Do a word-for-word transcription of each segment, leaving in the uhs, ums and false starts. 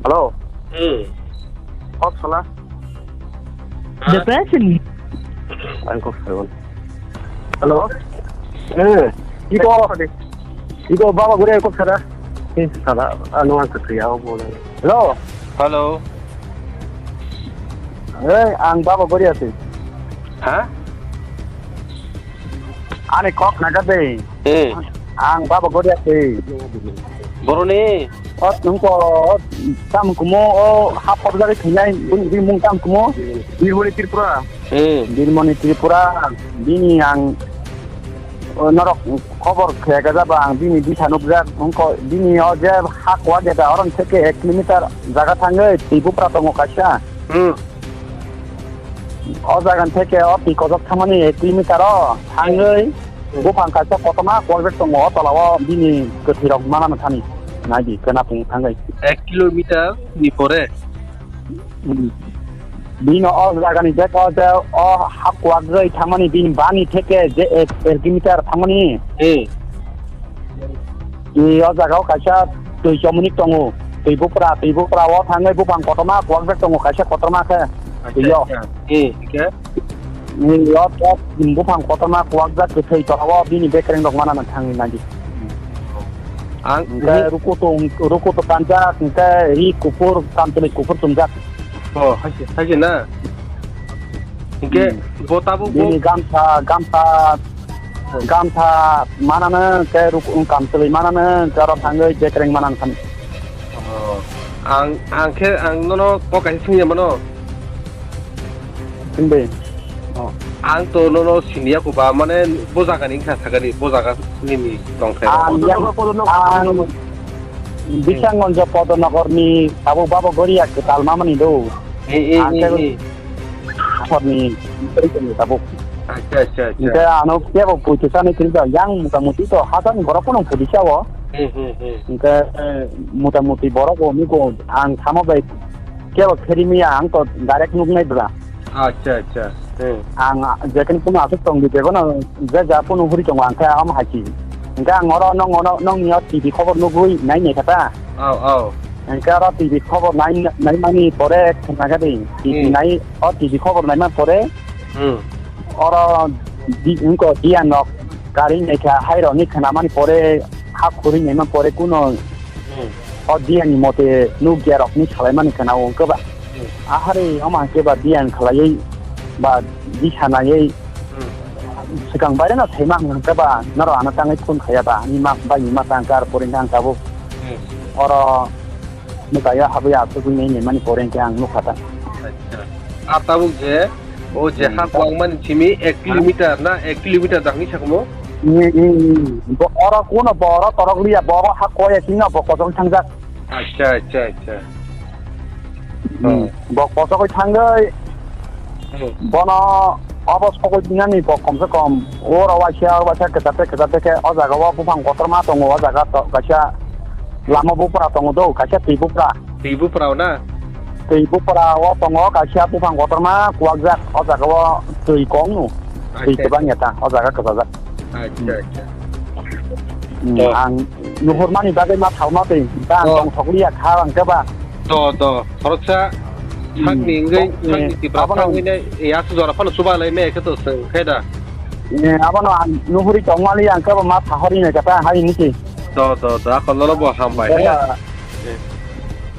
Hello. Hmm. Kok sala? The person. Ang kok sala. Hello. Eh, iko, iko baba gure kok sala. Eh, sala, ano ang kekriya o bole. Hello. Hello. Eh, ang baba guri ase. Ha? Ani kok naga de. Eh. Ang baba gori ase. Boroni. Ot nungko, ot tam kumo, o hap hap jagwi thinai, bini, bini mung tam kumo. Birmoni Tripura. Eh. Birmoni Tripura, bini ang, o norok khobor khaya gajaba ang bini bisa nukjak, nungko bini o je hak wa geta oron theke ek kilometer jaga thangwi twi bupra tongo kaisa. Hmm. O jaga theke o twi kojok thangmani ek kilometer o thangwi buphang kaisa kotorma kwlbek tongo, o tola o bini kwthwi rok manano thani. Naidi, khena phung thangwi. Ek kilometer ni pore? Hmm. Bini o jagani bek o je o hak kwlbek thangmani bini bani theke je ek, ek kilometer thangmani. Hmm. I o jaga o kaisa twi chomoni tongo. Twi bupra, twi bupra o thangwi buphang kotorma kwlbek tongo, kaisa kotorma khe. Acha, twi o. Acha. Eh, hingke? I o, o buphang kotorma kwlbjak kwthwi tola o bini bekreng rok manana thangwi nadi. Ang hingke rukutu, rukutu kanjak, hingke ri kuphur, kamchwlwi kuphur chumjak. Oh, haise, haise na? Hingke hmm. Bo tabuk bo bini gamsa, gamsa Gamsa manano, tei ruk-, wng kamchwlwi manano, tei oro thangwi bekreng manano khan. Oh, ang, ang khe, ang nono kok kaisa swngya mano. Hwnwi. Oh, ang to nono siniya ko ba, mane bo jaga ni wngkha sakani, bo jaga nini tong khe. Ang yang, ang Bisanggonjo Podonogorni abo babo goria kwtal mamani do. Eh, eh, ang eh, khe eh. Asarni tabuk. Acha, acha, acha. Hingke ano kebo puitu sani kiri da yang mota moti to hasan borok kono pudi chawo. Hmm, hmm, hmm. Hingke, eh, mota moti borok bo nugo ang thamo bai kebo kheri miya ang to direct nuk nai bra. Acha, acha. Hmm. Ang jekin kono asuk tong di bego no je ja kono huri tongo ang khe am hachi. Hingke ang oro nong ono nong ni o T V khobor nugui nai nai kata. Au, au. Hingke oro T V khobor nai, nai mani pore khna kha di. T V hmm. Nai, o T V khobor nai man pore. Hmm. Oro di, wngko diyan nok kari nai kha hai rok ni khna mani pore ha khuri nai man pore kuno hmm. O diyan ni mote nuk ya rok ni salai mani khna wngko ba. Hmm. Ahari oma ke ba diyan khalai ba di sanai hmm. Swkang baire no thaima hwnka ba, norok ano tangwi phone khaya ba, ani ma bai ni ma tang kar pori nang tabuk. Hmm. Oro mwtai o habwi asugwi nai nai mani pori hwnkhe ang nukha ta. Acha. A tabuk je, o je hmm. Ha kwang mani simi ek kilometer na, ek kilometer jang ni sakmo? Hmm, hmm, hmm. Bo oro kuno bo oro torok liya, bo ha koya sino bo kosong thangjak. Acha, acha, acha. Hmm. Oh. Bo kosogwi thangwi hmm. Bono obo sogwi dinani bo komse kom oro waisa waisa kwchate kwchate khe o jaga o buphang kotorma tongo, o jaga to kaisa lama bupra tongo do, kaisa twi bupra. Twi bupra o na? Twi bupra o tongo kaisa buphang kotorma kuwakjak, o jaga o twi kong no. Twi acha, kwbang acha. Ya ta, o jaga kwchajak. Acha, hmm. Acha. Hmm, to ang nuhurmani bagwi ma thauma twi, ta ang oh. Tong thokliya kha ang khe ba. To, to, khoroksa hmm. Sakni wngwi, eh, sakni tipra abono thangwi nai, eh, aswk jora phano chuba lai me khe to swng khe da. Eh, abono ang nuhuri tongmani ang khe ba ma thahori nai kata hai niki. To, to, to, ako lolo bo hambai. Eh, he. Eh.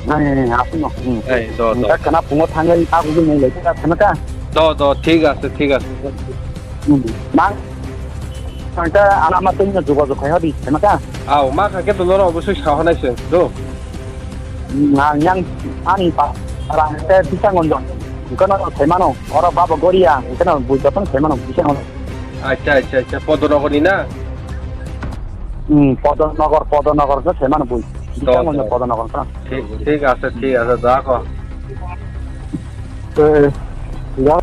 Nang, nang, nang, aswkno. Hmm. Ei, do, do. Hwnkhe khwna phungo thangwi agugwi nang lai kha, khwna kha? Do, do, thik ase, thik ase. Hmm. Nang, hwnkhe ana ma twi no jogajog khai hodi, khwna kha? Au, ma kha khe to norok obosoi sa hwnai se, do. Hmm, ang yang ani pa, para hwnkhe Bisanggonjo. Hwnkhe no sai mano, oro babo Goria, hwnkhe no bui jotono sai mano, Bisanggonjo. Acha, acha, acha, Podonogor ni na? Hmm, Podonogor, Podonogor khe sai mano bui. Do, Bisanggonjo do. Podonogor khe. Thik, thik ase, thik ase, da ko. Eh, ya.